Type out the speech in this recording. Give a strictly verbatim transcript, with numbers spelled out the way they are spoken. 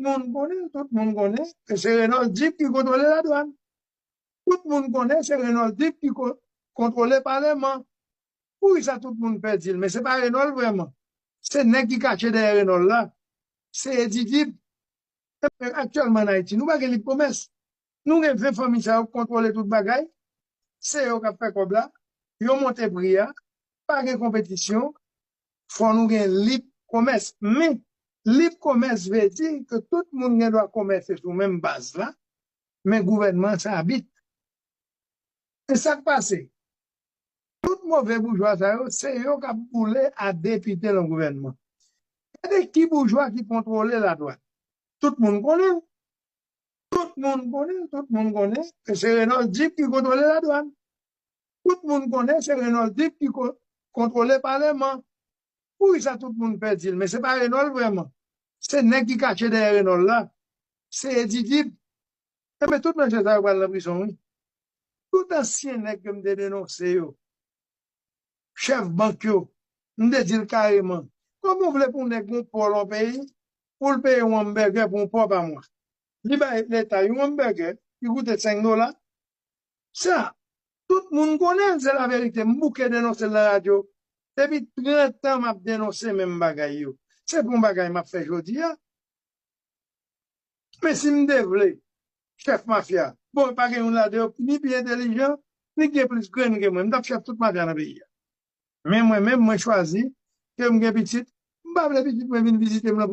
Tout moun konnen, tout moun konnen ke se Renold Duc ki kontwole ladwàn. Tout moun konnen se Renold Duc ki ko- kontwole palèman. Poukisa tout moun pè di l? Men se pa Renold vrèman. Se nèg ki kache dèyè Renold la. Se Eddy Dib. Aktyèlman an Ayiti, nou pa gen lib komès. Nou gen ven fanmi sa yo k kontwole tout bagay. Se yo k ap fè kòb la. Yo monte pri a. Pa gen konpetisyon. Fò nou gen lib komès. Men, lib komès vle di ke tout moun gen dwa komèse sou menm baz la, men gouvènman se abit. E sa k pase? Tout move boujwa sa yo, se yo k ap boule a depite nan gouvènman. Gade ki boujwa ki kontwole ladwàn. Tout moun konnen. Tout moun konnen, tout moun konnen ke se Renold Duc ki kontwole ladwàn. Tout moun konnen se Renold Duc ki ko- kontwole palèman. Poukisa tout moun pè di l? Men se pa Renold vrèman. Se nèg ki kache dèyè Renold la. Se Eddy Dib. Enben, tout mesye sa yo pral nan prizon, wi. Tout ansyen nèg ke m te denonse yo, chèf bank yo, m te di l kareman, kòman w vle pou yon nèg gen yon pò nan yon peyi, pou l peye yon anbègè pou yon pò pa mwa? Li bay Leta yon anbègè ki koute senk dola. Sa, tout moun konnen l, se laverite. M bouke denonse l nan radyo. Depi trant an, m ap denonse menm bagay yo. Se pa yon bagay m ap fè jodi a. Men si m te vle, chèf mafya, bon, pa gen youn ladan yo ki ni pi entèlijan, ni ki gen plis grenn ke mwen. M t ap chèf tout mafya nan peyi a. Men mwen menm, mwen chwazi ke m gen pitit. M pa vle pitit mwen vin vizite m nan